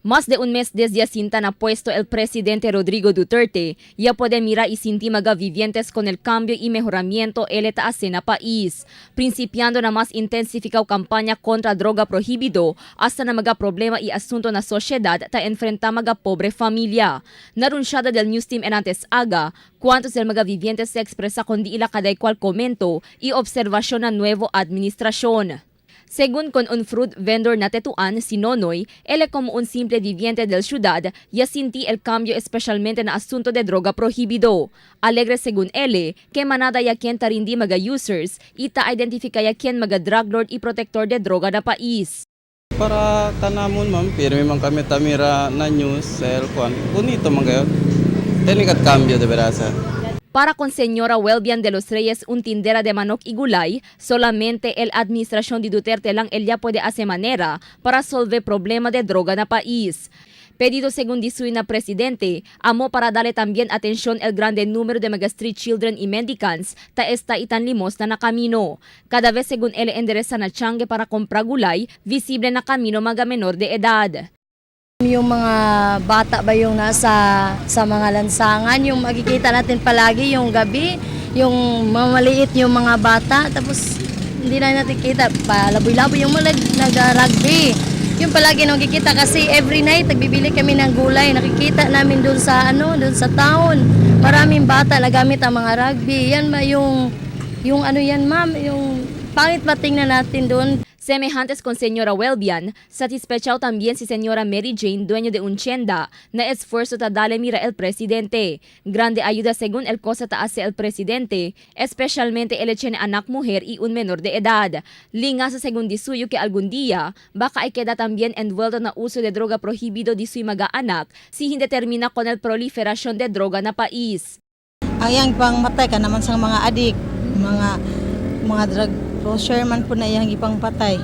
Más de un mes desde sinta na puesto el presidente Rodrigo Duterte, ya puede mirar y sinti mga vivientes con el cambio y mejoramiento el ta hace na país. Principiando na mas intensificado campaña contra droga prohibido hasta na mga problema y asunto na sociedad ta enfrenta mga pobre familia. Narunsyada del News Team enantes aga, cuantos del mga vivientes se expresa con di ila kaday cual comento y observación na nuevo administración. Según con un fruit vendor na Tetuan, si Nonoy, él como un simple viviente del ciudad, ya sinti el cambio especialmente na asunto de droga prohibido. Alegre según él, que manada ya quien tarindi mga users, ita identifica ya quien mga drug lord y protector de droga na país. Para tanamon, ma'am, pirmi man kami tamira na news sa kuan. Bonito man kayo. Tenikat cambio de verasa. Para con señora Welbian de los Reyes, un tindera de manok y gulay, solamente el administración de Duterte lang el ya puede hacer manera para solver problema de droga na país. Pedido según disuy na presidente, amo para darle también atención el grande número de mga street children y mendicants ta esta itan limos na nakamino. Cada vez según él endereza na tiangge para comprar gulay, visible na camino mga menor de edad. Yung mga bata ba yung nasa sa mga lansangan, yung makikita natin palagi yung gabi, yung mga maliit yung mga bata, tapos hindi na natin kita, palaboy-laboy yung mga nag-rugby. Yung palagi nakikita kasi every night nagbibili kami ng gulay, nakikita namin doon sa ano, doon sa town. Maraming bata na gamit ang mga rugby. Yan ma yung ano yan, ma'am, yung pangit ba tingnan natin doon. Semejantes con señora Welbian, satisfechao también si señora Mary Jane, dueño de un tienda, na esfuerzo ta dale mira el presidente. Grande ayuda según el cosa ta hace el presidente, especialmente el tiene anak mujer y un menor de edad. Linga sa según di suyo que algún día, baka ay queda también envuelto na uso de droga prohibido di suy mga anak si hindi termina con el proliferación de droga na país. Ang iyang pangmatay ka naman sa mga adik, mga drug pusher man po na iyang ipangpatay.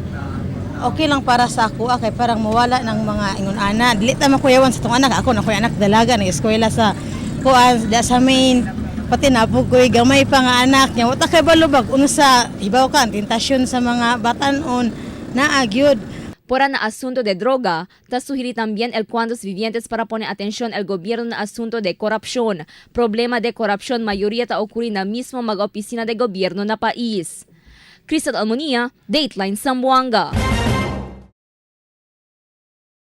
Okay lang para sa ako kay parang mawala ng mga ingon ana. Dili ta makuyawan sa tong anak, ako na koy anak dalaga nag eskwela sa kuan da sa main, pati na po ko'y gamay pa nga anak niya. Wala kay balubag unsa hibaw ka ang tentasyon sa mga batan-on naa gyud. Por na asunto de droga, ta sugerir también el cuantos vivientes para poner atención al gobierno na asunto de corrupción. Problema de corrupción mayoría ta ocurre na mismo mag opisina de gobierno na país. Crystal Almonia, Dateline Zamboanga.